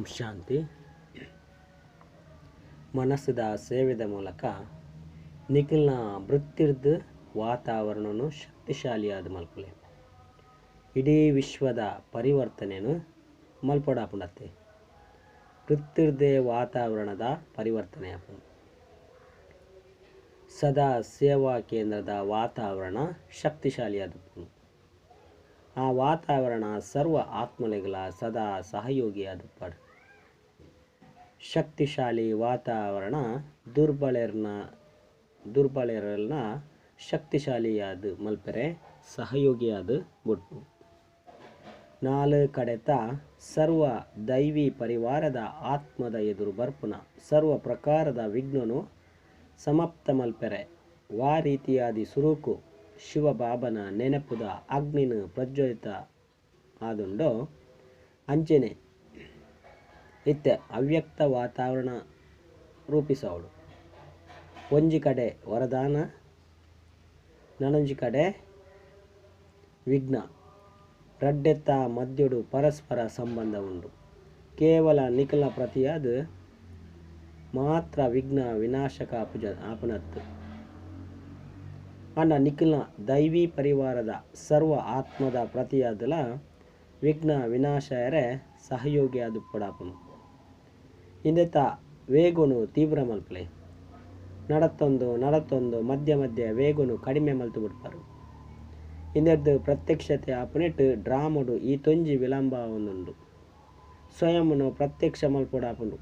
ಓಂ ಶಾಂತಿ. ಮನಸ್ಸುದ ಸೇವೆದ ಮೂಲಕ ನಿಖಿಲ್ನ ವೃತ್ತಿರ್ದು ವಾತಾವರಣನು ಶಕ್ತಿಶಾಲಿಯಾದ ಮಲ್ಪುಲೆ ಇಡೀ ವಿಶ್ವದ ಪರಿವರ್ತನೆಯನ್ನು ಮಲ್ಪೊಡಾಪುಂಡತ್ತೆ. ವೃತ್ತಿರ್ದೇ ವಾತಾವರಣದ ಪರಿವರ್ತನೆ ಆಪುಂಡು. ಸದಾ ಸೇವಾ ಕೇಂದ್ರದ ವಾತಾವರಣ ಶಕ್ತಿಶಾಲಿಯಾದುಪ್ಪುಂಡು. ಆ ವಾತಾವರಣ ಸರ್ವ ಆತ್ಮಲೆಗಳ ಸದಾ ಸಹಯೋಗಿಯಾದುಪ್ಪಡು. ಶಕ್ತಿಶಾಲಿ ವಾತಾವರಣ ದುರ್ಬಲರನ್ನ ಶಕ್ತಿಶಾಲಿಯಾದ ಮಲ್ಪೆರೆ ಸಹಯೋಗಿಯಾದ ಬುಡ್ಪು. ನಾಲು ಕಡೆತ ಸರ್ವ ದೈವಿ ಪರಿವಾರದ ಆತ್ಮದ ಎದುರು ಬರ್ಪುನ ಸರ್ವ ಪ್ರಕಾರದ ವಿಘ್ನನು ಸಮಾಪ್ತ ಮಲ್ಪೆರೆ ವಾ ರೀತಿಯಾದಿ ಸುರುಕು ಶಿವಬಾಬನ ನೆನಪುದ ಅಗ್ನಿನ ಪ್ರಜ್ವಲಿತ ಆದುಂಡೋ ಅಂಚನೆ ಇತ್ತೆ ಅವ್ಯಕ್ತ ವಾತಾವರಣ ರೂಪಿಸವಳು. ಒಂಜಿ ಕಡೆ ವರದಾನ, ನನೊಂಜಿ ಕಡೆ ವಿಘ್ನ, ರಡ್ಡೆತ್ತ ಮಧ್ಯಡು ಪರಸ್ಪರ ಸಂಬಂಧ ಉಂಡು. ಕೇವಲ ನಿಖಲ ಪ್ರತಿಯಾದ ಮಾತ್ರ ವಿಘ್ನ ವಿನಾಶಕ ಆಪುನತ್ತು. ಅಣ್ಣ ನಿಖಿಲ ದೈವಿ ಪರಿವಾರದ ಸರ್ವ ಆತ್ಮದ ಪ್ರತಿಯಾದಲ ವಿಘ್ನ ವಿನಾಶಯರೆ ಸಹಯೋಗಿಯಾದ ಪಡಾಪುನು. ಇಂದೆತ ವೇಗುನು ತೀವ್ರ ಮಲ್ಪಲೆ ನಡತ್ತೊಂದು ನಡತ್ತೊಂದು ಮಧ್ಯ ಮಧ್ಯ ವೇಗುನು ಕಡಿಮೆ ಮಲ್ತು ಬಿಡ್ಪಾರು. ಇಂದೆದ್ದು ಪ್ರತ್ಯಕ್ಷತೆ ಆಪುನೆಟ್ ಡ್ರಾಮಡು ಈ ತೊಂಜಿ ವಿಳಂಬ ಒಂದುಂಡು. ಸ್ವಯಂನು ಪ್ರತ್ಯಕ್ಷ ಮಲ್ಪೊಡಾಪುಂಡು.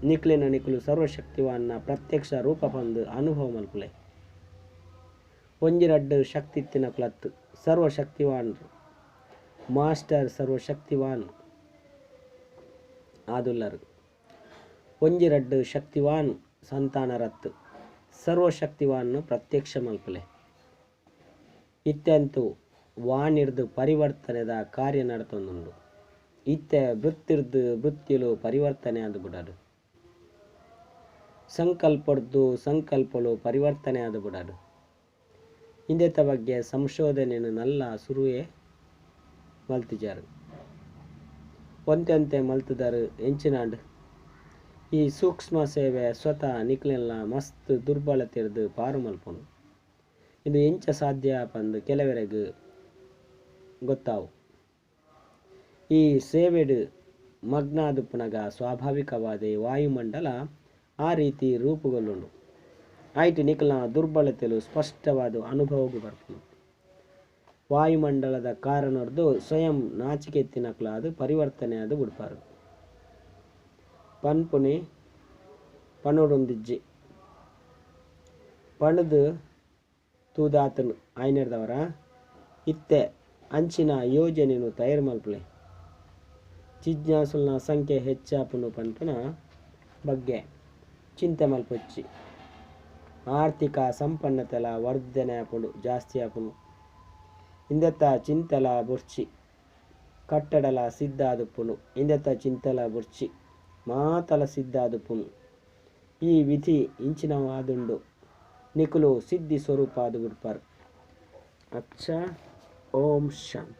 ನಿಕ್ಲಿನ ನಿಕ್ಲು ಸರ್ವಶಕ್ತಿವಾನ್ನ ಪ್ರತ್ಯಕ್ಷ ರೂಪ ಪಂದು ಅನುಭವ ಮಲ್ಪಲೆ. ಒಂಜಿ ರಡ್ಡು ಶಕ್ತಿ ತಿನಕ್ಲತ್ತು ಸರ್ವಶಕ್ತಿವಾನ್ ಮಾಸ್ಟರ್ ಸರ್ವಶಕ್ತಿವಾನ್ ಆದುಲ್ಲರು. ಒಂಜಿ ರಡ್ಡು ಶಕ್ತಿವಾನ್ ಸಂತಾನರತ್ತು ಸರ್ವಶಕ್ತಿವಾನ್ ಪ್ರತ್ಯಕ್ಷ ಮಲ್ಪಲೆ. ಇತ್ಯಂತೂ ವಾಣಿರ್ದು ಪರಿವರ್ತನೆದ ಕಾರ್ಯ ನಡತೊಂದುಂಡು. ಇತ್ತೆ ವೃತ್ತಿರ್ದು ವೃತ್ತಿಲು ಪರಿವರ್ತನೆ ಆದು ಬಿಡಡು. ಸಂಕಲ್ಪರ್ದು ಸಂಕಲ್ಪಲು ಪರಿವರ್ತನೆ ಆದು ಬಿಡಡು. ಇಂದೆತ ಬಗ್ಗೆ ಸಂಶೋಧನೆಯನ್ನು ನಲ್ಲ ಸುರುವೆ ಮಲ್ತಿಜಾರು. ಒಂತೆಂತೆ ಮಲ್ತದಾರು ಎಂಚಿನಾಂಡ್. ಈ ಸೂಕ್ಷ್ಮ ಸೇವೆ ಸ್ವತಃ ನಿಕ್ಲೆಲ್ಲ ಮಸ್ತ್ ದುರ್ಬಲತೆರ್ದು ಪಾರು ಮಲ್ಪುಂಡು. ಇದು ಎಂಚ ಸಾಧ್ಯ ಪಂದು ಕೆಲವರೆಗೆ ಗೊತ್ತಾವು. ಈ ಸೇವೆಡು ಮಗ್ನಾದುಪ್ಪುನಗ ಸ್ವಾಭಾವಿಕವಾದ ವಾಯುಮಂಡಲ ಆ ರೀತಿ ರೂಪುಗೊಳ್ಳುಂಡು. ಆಯ್ತು ನಿಖಲ ದುರ್ಬಲತೆಲು ಸ್ಪಷ್ಟವಾದ ಅನುಭವಗೂ ಬರ್ಪುಂಡು. ವಾಯುಮಂಡಲದ ಕಾರಣರ್ದು ಸ್ವಯಂ ನಾಚಿಕೆತ್ತಿನಕ್ಲಾದ ಪರಿವರ್ತನೆ ಅದು ಬಿಡ್ಪಾರು. ಪನ್ಪುನಿ ಪಣೋಡೊಂದಿಜ್ಜಿ ಪಣದು ತೂದಾತನು ಆಯ್ನೆರ್ದವರ ಇತ್ತೆ ಅಂಚಿನ ಯೋಜನೆನು ತಯಾರು ಮಲ್ಪಲೆ. ಜಿಜ್ಞಾಸುಲ್ನ ಸಂಖ್ಯೆ ಹೆಚ್ಚಾಪುನು ಪನ್ಪುನ ಬಗ್ಗೆ ಚಿಂತೆ ಮಲ್ಪೊಚ್ಚಿ. ಆರ್ಥಿಕ ಸಂಪನ್ನತೆಲ ವರ್ಧನೆ ಆಪುಂಡು, ಜಾಸ್ತಿ ಆಪುಂಡು. ಇಂದೆತ್ತ ಚಿಂತೆಲ ಬುರ್ಚಿ. ಕಟ್ಟಡಲ ಸಿದ್ಧ ಆದುಪ್ಪುಂಡು. ಇಂದೆತ್ತ ಚಿಂತೆಲ ಬುರ್ಚಿ, ಮಾತಲ ಸಿದ್ಧ ಆದುಪ್ಪುಂಡು. ಈ ವಿಧಿ ಇಂಚಿನವಾದುಂಡು. ನಿಕುಲು ಸಿದ್ಧಿ ಸ್ವರೂಪ ಆದು ಬಿಡ್ಪಾರು. ಅಚ್ಚ, ಓಂ ಶಾಂತಿ.